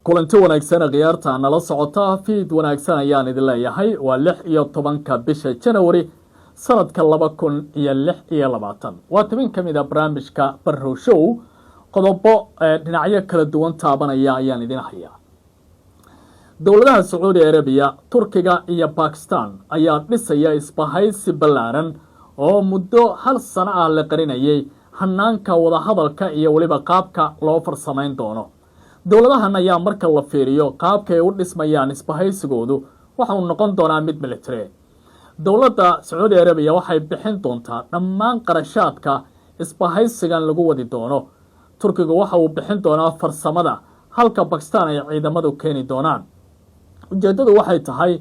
Kulanti wanaagsan, khiyaarta nala socota, fiid wanaagsan ayaan idin leeyahay. Waa 16-ka bisha Janawari, sanadka 2026. Waa toban ka mid a barnaamijka Barrow Show. Qodobo dhinacyo kala duwan taabanaya ayaan idin hayaa. Dowladaha Sacuudi Arabiya, Turkiga iyo Bakistan ayaa dhisaya isbahaysi ballaaran oo muddo hal sano ah la qarinayay hanaanka wadahadalka iyo weliba qaabka loo farsamayn doono. Dowladahan ayaa marka la fiiriyo qaabka ay u dhismayaan isbahaysigoodu, waxa uu noqon doonaa mid military. Dowladda Sacuudi Arabiya waxay bixin doontaa dhammaan qarashaadka isbahaysigan lagu wadi doono. Turkigu waxa uu bixin doonaa farsamada, halka Bakistan ay ciidamadu keeni doonaan. Ujeeddadu waxay tahay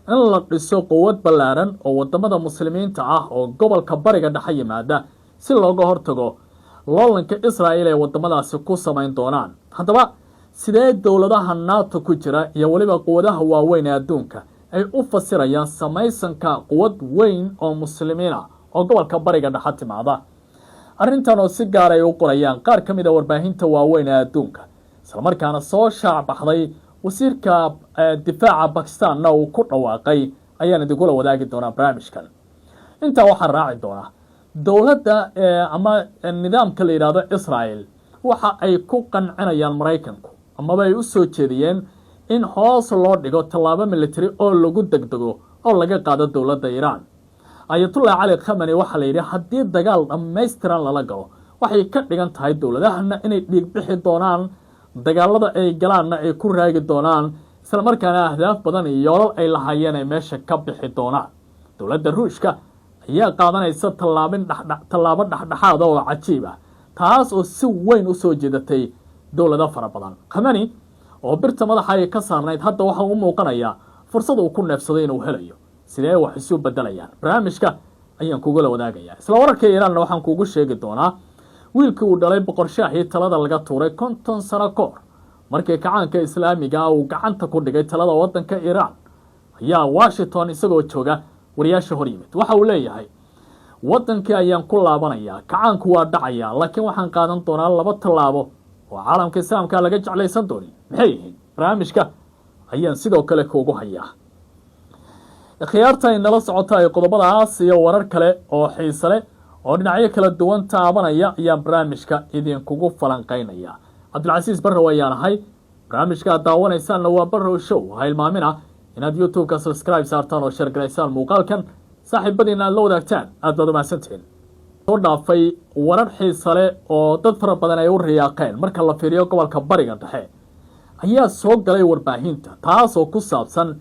in la dhiso quwad ballaaran oo wadamada Muslimiinta ah oo gobolka Bariga Dhexe yimaada, si looga hortago loolanka Israa'il ay wadamadaasi ku samayn doonaan. Haddaba, sidee dowladaha NATO ku jira iyo weliba quwadaha waaweyn ee adduunka ay u fasirayaan samaysanka quwad weyn oo Muslimiin ah oo gobolka Bariga Dhexe timaada? Arrintan oo si gaar ay u qorayaan qaar ka mid a warbaahinta waaweyn ee adduunka, islamarkaana soo shaac baxday, wasiirka difaaca Bakistanna uu ku dhawaaqay, ayaan idinkula wadaagi doonaa barnaamijkan. Intaa waxaa raaci doonaa dowladda ama nidaamka la yidhaahdo Israel waxa ay ku qancinayaan Maraykanku, amaba ay u soo jeediyeen, in hoos loo dhigo tallaabo military oo lagu degdego oo laga qaado dowladda Iiraan. Ayatullah Cali Khamani waxaa la yidhi haddii dagaal dhammaystiran lala galo, waxay ka dhigan tahay dowladahana inay dhiig bixi doonaan, dagaalada ay galaanna ay ku raagi doonaan, islamarkaana ahdaaf badan iyo yoolal ay lahaayeen ay meesha ka bixi doonaan. Dowladda Ruushka ayaa qaadanaysa tallaabin tallaabo dhexdhexaada oo cajiib ah, taas oo si weyn u soo jeedatay dowlado fara badan. Khamani oo birta madaxa ay ka saarnayd, hadda waxa u muuqanayaa fursad uu ku neefsaday inuu helayo. Sidee wax isu bedelayaan? Barnaamijka ayaan kugula wadaagayaa. Isla wararka Iiraanna waxaan kuugu sheegi doonaa wiilkii uu dhalay boqor shaahii talada laga tuuray 50 sano ka hor, markii kacaanka Islaamiga ah uu gacanta ku dhigay talada waddanka Iiraan, ayaa Washington isagoo jooga wariyaasha hor yimid. Waxa uu leeyahay: "Waddankii ayaan ku laabanayaa, kacaanku waa dhacayaa, laakiin waxaan qaadan doonaa laba tallaabo oo caalamka Islaamka laga jeclaysan doonin." Maxay yihiin? Barnaamijka ayaan sidoo kale kuugu hayaa. Khiyaarta ay nala socota, ay qodobadaas iyo warar kale oo xiise leh oo dhinacyo kala duwan taabanaya ayaan barnaamijka idinkugu falanqaynaya. Cabdilcasiis Barrow ayaan ahay. Barnaamijka aad daawanaysaanna waa Barrow Show. Ha ilmaamina inaad YouTube-ka subscribe saartaan oo share garaysaan muuqaalkan, saaxiibadiina aad la wadaagtaan. Aad baad umahadsantihiin. Soo dhaafay warar xiise leh oo dad fara badan ay u riyaaqeen marka la fiiriyo gobolka Bariga Dhexe ayaa soo galay warbaahinta, taasoo ku saabsan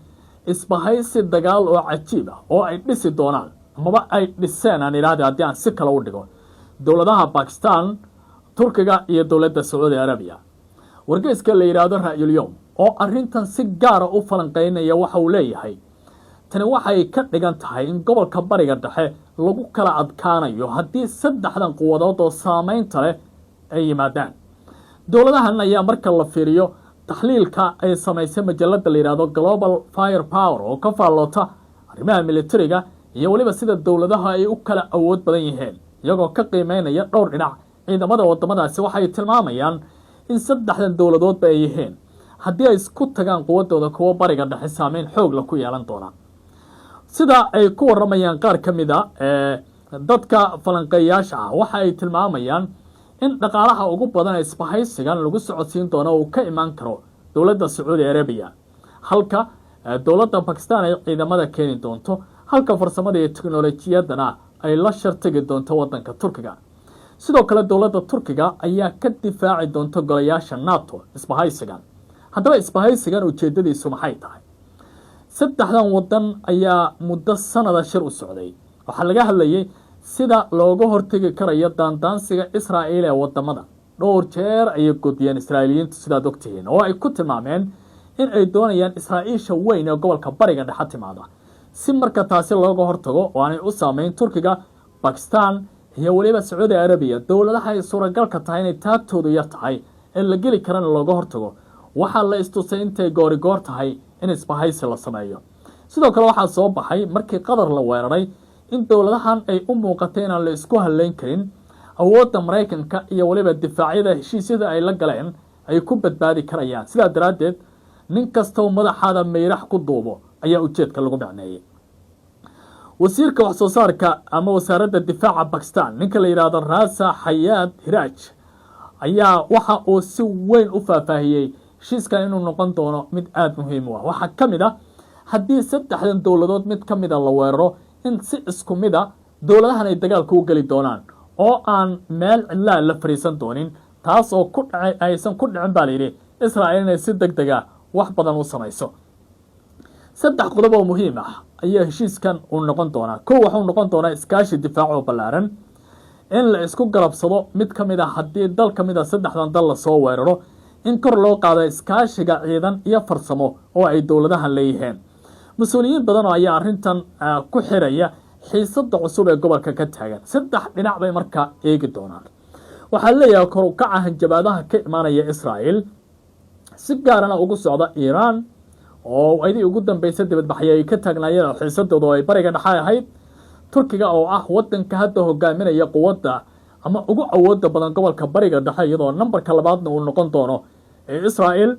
isbahaysi dagaal oo cajiib ah oo ay dhisi doonaan, amaba ay dhiseen aan idhaahda haddii aan si kale u dhigo, dowladaha Bakistan, Turkiga iyo dowladda Sacuudi Arabiya. Wargeyska la yidhaahdo Ra'yulyowm oo arrintan si gaara u falanqeynaya waxa uu leeyahay: tani waxay ka dhigan tahay in gobolka Bariga Dhexe lagu kala adkaanayo haddii saddexdan quwadood oo saameynta leh ay yimaadaan. Dowladahan ayaa marka la fiiriyo taxliilka ay samaysay majalada la yidhahdo Global Fire Power oo ka faalloota arrimaha militariga iyo weliba sida dowladaha ay u kala awood badan yihiin, iyagoo ka qiimeynaya dhowr dhinac ciidamada wadamadaasi, waxay tilmaamayaan in saddexdan dowladoodba ay yihiin, haddii ay isku tagaan quwadooda, kuwo Bariga Dhexe saameyn xoogla ku yeelan doona. Sida ay ku waramayaan qaar ka mid a dadka falanqeeyaasha ah, waxa ay tilmaamayaan in dhaqaalaha ugu badan ee isbahaysigan lagu socodsiin doono uu ka imaan karo dowladda Sacuudi Arabiya, halka dowladda Bakistan ay ciidamada keeni doonto, halka farsamada iyo teknolojiyadana ay la shartagi doonto waddanka Turkiga. Sidoo kale, dowladda Turkiga ayaa ka difaaci doonta golayaasha NATO isbahaysigan. Haddaba, isbahaysigan ujeedadiisu maxay tahay? Saddexdan waddan ayaa muddo sanada shir u socday. Waxaa laga hadlayay sida looga hortegi karayo daandaansiga Israa'iil ee wadamada. Dhowr jeer ayay godiyeen Israa'iiliyiintu, sidaad ogtihiin, oo ay ku tilmaameen in ay doonayaan Israa'iisha weyn ee gobolka Bariga Dhexe timaada. Si marka taasi looga hortago oo aanay u saameyn Turkiga, Bakistan iyo weliba Sacuudi Arabiya, dowladaha ay suuragalka tahay inay taagtoodu yar tahay ee la geli karana looga hortago, waxaa la istusay intay goorigoor tahay in isbahaysi la sameeyo. Sidoo kale, waxaa soo baxay markii Qatar la weeraray in dowladahan ay u muuqatay inaan la isku halleyn karin awoodda Maraykanka iyo weliba difaacyada heshiisyada ay la galeen. ay ku badbaadi karayaan. Sidaa daraaddeed, nin kastoo madaxaada mayrax ku duubo ayaa ujeedka lagu micneeyey. Wasiirka wax soo saarka ama wasaaradda difaaca Bakistan, ninka la yidhaahdo Raza Xayaad Hiraaj, ayaa waxa uu si weyn u faahfaahiyey heshiiskan inuu noqon doono mid aada muhiim u ah. Waxaa ka mid ah, haddii saddexdan dowladood mid ka mida la weeraro, in si isku mid a dowladahan ay dagaalka u geli doonaan oo aan meel cidlaa la fariisan doonin, taas oo ku dhacay aysan ku dhicin baa layidhi Israel inay si deg dega wax badan u samayso. Saddex qodob oo muhiim ah ayaa heshiiskan uu noqon doonaa. Kow, waxuu noqon doonaa iskaashi difaac oo ballaaran, in la isku garabsado mid ka mid a haddii dal ka mid a saddexdan dal lasoo weeraro, in kor loo qaado iskaashiga ciidan iyo farsamo oo ay dowladahan leeyihiin. Mas-uuliyiin badan oo ayaa arrintan ku xiraya xiisada cusub ee gobolka ka taagan. Saddex dhinac bay markaa eegi doonaan. Waxaa leeyahay, kor u kaca hanjabaadaha ka imaanaya Israel, si gaarana ugu socda Iiraan, oo aydii ugu dambeysay dibadbaxyo ay ka taagnaayeen oo xiisadoodu ay Bariga Dhexe ahayd, Turkiga oo ah wadanka hadda hogaaminaya quwadda ama ugu awooda badan gobolka Bariga Dhexe, iyadoo nambarka labaadna uu noqon doono ee Israel,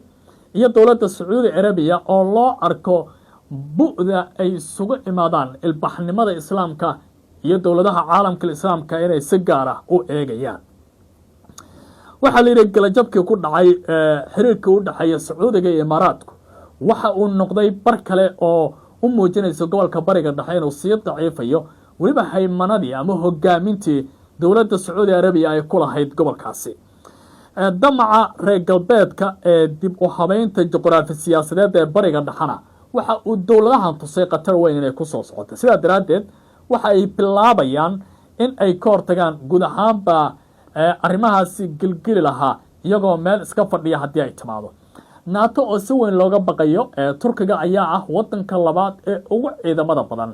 iyo dowladda Sacuudi Carabiya oo loo arko bu'da ay isugu imaadaan ilbaxnimada Islaamka iyo dowladaha caalamka Islaamka inay si gaar ah u eegayaan. Waxaa la yidhi, galajabkii ku dhacay xiriirkii u dhexeeya Sacuudiga iyo Imaaraadku waxa uu noqday bar kale oo u muujinaysa gobolka Bariga Dhexe inuu sii daciifayo, weliba haymanadii ama hogaamintii dowladda Sacuudi Arabiya ay ku lahayd gobolkaasi. Damaca reer galbeedka ee dib u habeynta juqraafi siyaasadeed ee Bariga Dhexena waxa uu dowladahan tusay khatar weyn inay kusoo socoto. Sidaa daraaddeed, waxa ay bilaabayaan in ay ka hortagaan guud ahaanba arrimahaasi gelgeli lahaa, iyagoo meel iska fadhiya haddii ay timaado. NATO oo si weyn looga baqayo, Turkiga ayaa ah wadanka labaad ee ugu ciidamada badan,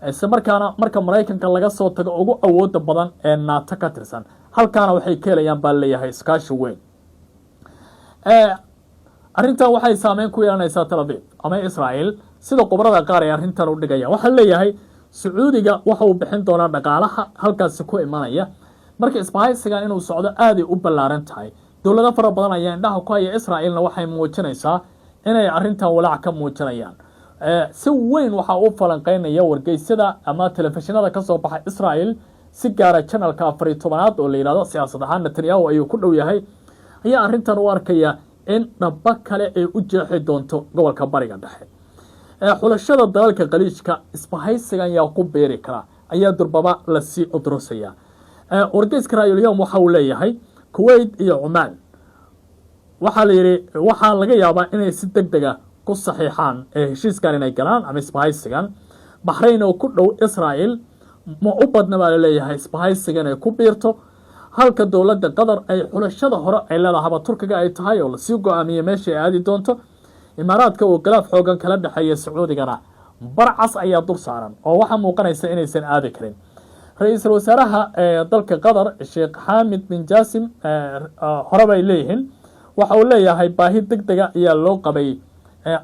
isla markaana marka Maraykanka laga soo tago ugu awooda badan ee NATO ka tirsan. Halkaana waxay ka helayaan baa leeyahay iskaashi weyn. Arrintan waxay saameyn ku yeelanaysaa Tel Aviv ama Israel, sida khubarada qaar ay arrintan u dhigayaan. Waxaa leeyahay, Sacuudiga waxa uu bixin doonaa dhaqaalaha halkaasi ku imanaya. Marka isbahaysigan inuu socdo aaday u ballaaran tahay. Dowlado fara badan ayaa indhaha ku haya. Israelna waxay muujinaysaa inay arrintan walaac ka muujinayaan. Si weyn waxaa u falanqeynaya wargeysyada ama telefishinada kasoo baxa Israel, si gaara channelka 14aad oo la yidhahdo siyaasad ahaan Netanyahu ayuu ku dhow yahay, ayaa arrintan u arkaya in dhabo kale ay u jeexi doonto gobolka Bariga Dhexe. Xulashada dalalka Khaliijka isbahaysigan yaa ku biiri kara ayaa durbaba lasii odrosaya. Wargeyska Ra'yulyowm waxa uu leeyahay, Kuwait iyo Cumaan waxaa la yidhi waxaa laga yaabaa inay si deg dega ku saxiixaan heshiiskan inay galaan ama isbahaysigan. Baxrayn oo ku dhow Israel ma u badna baa laleeyahay isbahaysigan ay ku biirto, halka dowladda Qatar ay xulashada hore ay leedahaba Turkiga ay tahay oo lasii go-aamiyey meesha ay aadi doonto. Imaaraadka uu khilaaf xoogan kala dhexeeya Sacuudigana barcas ayaa dul saaran oo waxaa muuqanaysa inaysan aadi karin. Ra-iisul wasaaraha dalka Qatar, Sheekh Xaamid bin Jaasim, hore bay leeyihiin, waxa uu leeyahay baahi deg dega ayaa loo qabay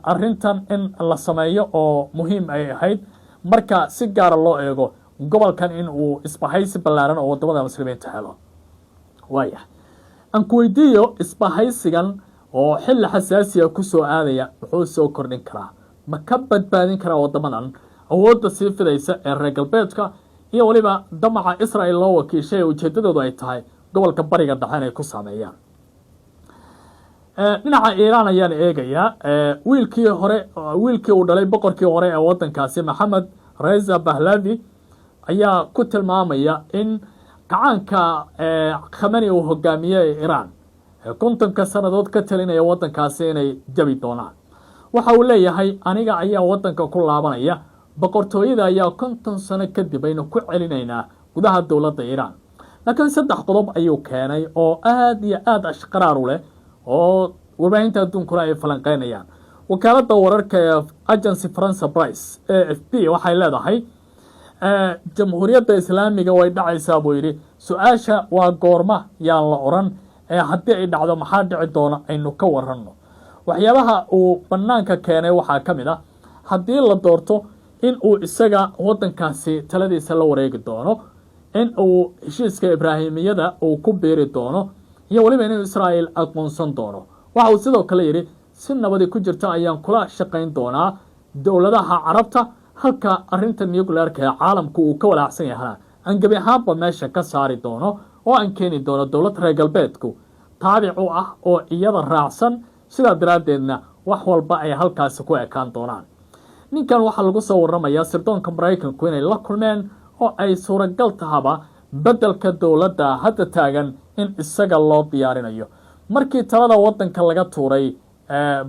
arrintan in la sameeyo oo muhiim ay ahayd, marka si gaara loo eego gobolkan in uu isbahaysi ballaaran oo wadamada Muslimiinta helo. Waaya, aan ku weydiiyo, isbahaysigan oo xilli xasaasiya kusoo aadaya muxuu soo kordhin karaa? Ma ka badbaadin karaa wadamadan awoodda sii fidaysa ee reer galbeedka iyo weliba damaca Israel loo wakiishay ee ujeedadoodu ay tahay gobolka Bariga Dhexe inay ku saameeyaan? Dhinaca Iiraan ayaan eegayaa. Wiilkii hore, wiilkii uu dhalay boqorkii hore ee waddankaasi, Maxamed Reza Bahlavi, ayaa ku tilmaamaya in kacaanka Khamani uu hogaamiye ee Iiraan 50-ka sannadood ka talinaya waddankaasi inay jabi doonaan. Waxa uu leeyahay, aniga ayaa waddanka ku laabanaya, boqortooyada ayaa 50 sano kadib aynu ku celinaynaa gudaha dowladda Iiraan. Laakiin saddex qodob ayuu keenay oo aada iyo aada ashqaraar u leh oo warbaahinta adduunkuna ay falanqeynayaan. Wakaaladda wararka ee Agence France Presse, AFP, waxay leedahay, Jamhuuriyadda Islaamiga way dhacaysaa buu yidhi. Su-aasha waa goorma yaan la oran ee haddii ay dhacdo maxaa dhici doona aynu ka waranno. Waxyaabaha uu bannaanka keenay waxaa ka mid ah, haddii la doorto in uu isaga waddankaasi taladiisa la wareegi doono, in uu heshiiska Ibraahimiyada uu ku biiri doono, iyo weliba inuu Israa'el aqoonsan doono. Waxa uu sidoo kale yidhi, si nabadi ku jirta ayaan kula shaqayn doonaa dowladaha Carabta, halka arrinta nuclearka ee caalamku uu ka walaacsan yahana aan gebi ahaanba meesha ka saari doono oo aan keeni doono dowlad reer galbeedku taabic u ah oo iyada raacsan, sidaa daraaddeedna wax walba ay halkaasi ku ekaan doonaan. Ninkan waxaa lagu soo waramayaa sirdoonka Maraykanku inay la kulmeen oo ay suuragal tahaba beddelka dowladda hadda taagan in isaga loo diyaarinayo. Markii talada waddanka laga tuuray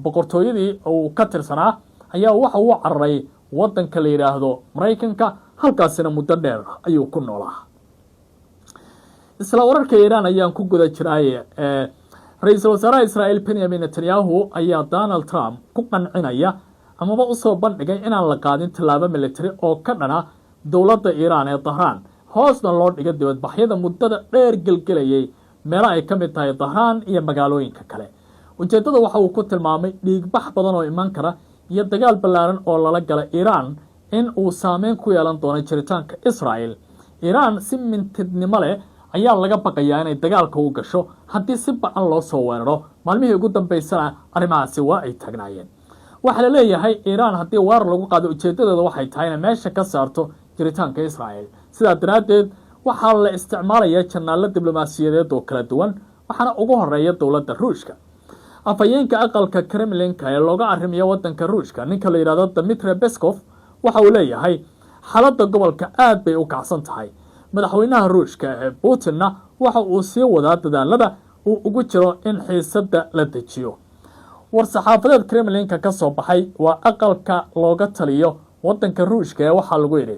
boqortooyadii uu ka tirsanaa ayaa waxa uu cararay waddanka la yidhaahdo Maraykanka, halkaasina muddo dheer ayuu ku noolaa. Isla wararka Iiraan ayaan ku guda jiraaye, ra-iisul wasaaraha Israa'iil Benyamin Netanyahu ayaa Donald Trump ku qancinaya amaba usoo bandhigay inaan la qaadin tallaabo military oo ka dhana dowladda Iiraan ee Dahraan, hoosna loo dhigo dibadbaxyada muddada dheer gelgelayay meelo ay ka mid tahay Dahraan iyo magaalooyinka kale. Ujeeddada waxa uu ku tilmaamay dhiigbax badan oo iman kara iyo dagaal ballaaran oo lala gala Iiraan in uu saameyn ku yeelan doono jiritaanka Israa'el. Iiraan si mintidnimo leh ayaa laga baqayaa inay dagaalka u gasho haddii si ba'an loo soo weeraro. Maalmihii ugu dambeysana arrimahaasi waa ay taagnaayeen. Waxaa la leeyahay Iiraan haddii weerar lagu qaado, ujeedadeeda waxay tahay inay meesha ka saarto jiritaanka Israa'el. Sidaa daraaddeed waxaa la isticmaalayaa janaallo diblomaasiyadeed oo kala duwan, waxaana ugu horeeya dowladda Ruushka. Afhayeenka aqalka Kremlinka ee looga arrimiyo waddanka Ruushka, ninka la yidhahdo Dmitri Peskov, waxa uu leeyahay xaaladda gobolka aad bay u kacsan tahay. Madaxweynaha Ruushka ee Putinna waxa uu sii wadaa dadaalada uu ugu jiro in xiisadda la dejiyo. War-saxaafadeed Kremlinka ka soo baxay, waa aqalka looga taliyo waddanka Ruushka ee, waxaa lagu yidhi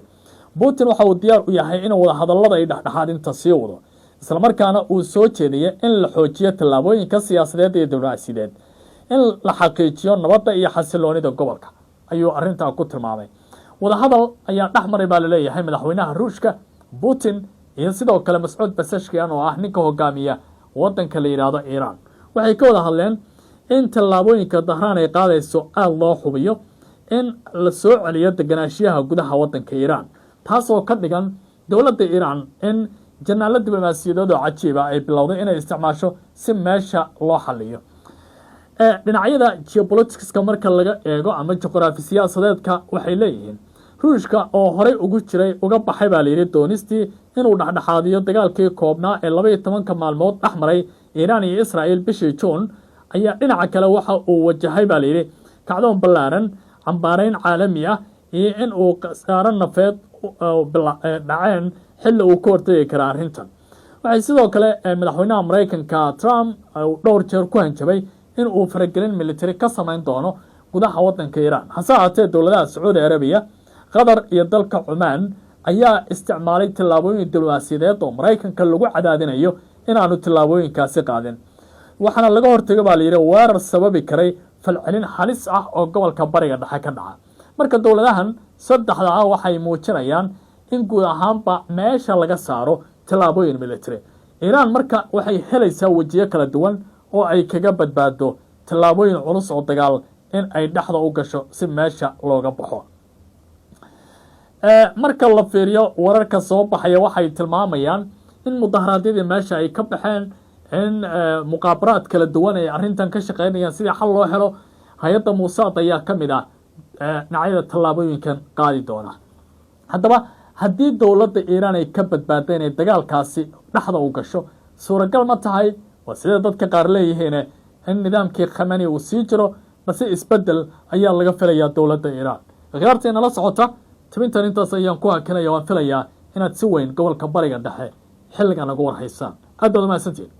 Putin waxa uu diyaar u yahay inuu wadahadallada iyo dhexdhexaadinta sii wado, islamarkaana uu soo jeediyay in la xoojiyo tallaabooyinka siyaasadeed iyo diblomaasiyadeed in la xaqiijiyo nabadda iyo xasiloonida gobolka ayuu arrintaa ku tilmaamay. Wadahadal ayaa dhex maray baa laleeyahay madaxweynaha Ruushka Putin iyo sidoo kale Mascuud Pezeshkian oo ah ninka hogaamiya waddanka la yidhaahdo Iiraan. Waxay ka wada hadleen in tallaabooyinka Dahraan ay qaadayso aada loo hubiyo, in la soo celiyo deganaanshiyaha gudaha waddanka Iiraan, taasoo ka dhigan dowladda Iiraan in janaalo diblomaasiyadeed oo cajiiba ay bilowday inay isticmaasho si meesha loo xaliyo. Dhinacyada geopoliticska marka laga eego ama juqraafi siyaasadeedka, waxay leeyihiin Ruushka oo horey ugu jiray uga baxay baa layidhi doonistii inuu dhexdhexaadiyo dagaalkii koobnaa ee 12-ka maalmood dhex maray Iiraan iyo Israa'il bishii Juun, ayaa dhinaca kale waxa uu wajahay baa layidhi kacdoon ballaaran, cambaareyn caalami ah iyo in uu khasaaro nafeed dhaceen xilli uu ka hortegi kara arrintan. Waxay sidoo kale madaxweynaha Maraykanka Trump dhowr jeer ku hanjabay in uu faragelin military ka samayn doono gudaha waddanka Iiraan. Hase ahaatee, dowladaha Sacuudi Arabiya, Qatar iyo dalka Cumaan ayaa isticmaalay tallaabooyin diblomaasiyadeed oo Maraykanka lagu cadaadinayo inaanu tallaabooyinkaasi qaadin, waxaana laga hortagay baa layidhi weerar sababi karay falcelin halis ah oo gobolka Bariga Dhexe ka dhaca. Marka dowladahan saddexda ah waxay muujinayaan in guud ahaanba meesha laga saaro tallaabooyin military. Iiraan marka waxay helaysaa wejiyo kala duwan oo ay kaga badbaado tallaabooyin culus oo dagaal in ay dhexda u gasho si meesha looga baxo. Marka la fiiriyo wararka soo baxaya, waxay tilmaamayaan in mudaharaadyadii meesha ay ka baxeen, in muqaabaraad kala duwan ay arrintan ka shaqeynayaan sidii xal loo helo. Hay-adda Muusaad ayaa ka mid ah dhinacyada tallaabooyinkan qaadi doona. Haddaba, haddii dowladda Iiraan ay ka badbaadda inay dagaalkaasi dhexda u gasho, suuragal ma tahay, waa sida dadka qaar leeyihiin, in nidaamkii Khamani uu sii jiro, balse isbeddel ayaa laga filayaa dowladda Iiraan? Khiyaarta inala socota, tabintan intaas ayaan ku hakinaya. Waan filayaa inaad si weyn gobolka Bariga Dhexe xilligan uga warhaysaan. Aad baad umahadsantihin.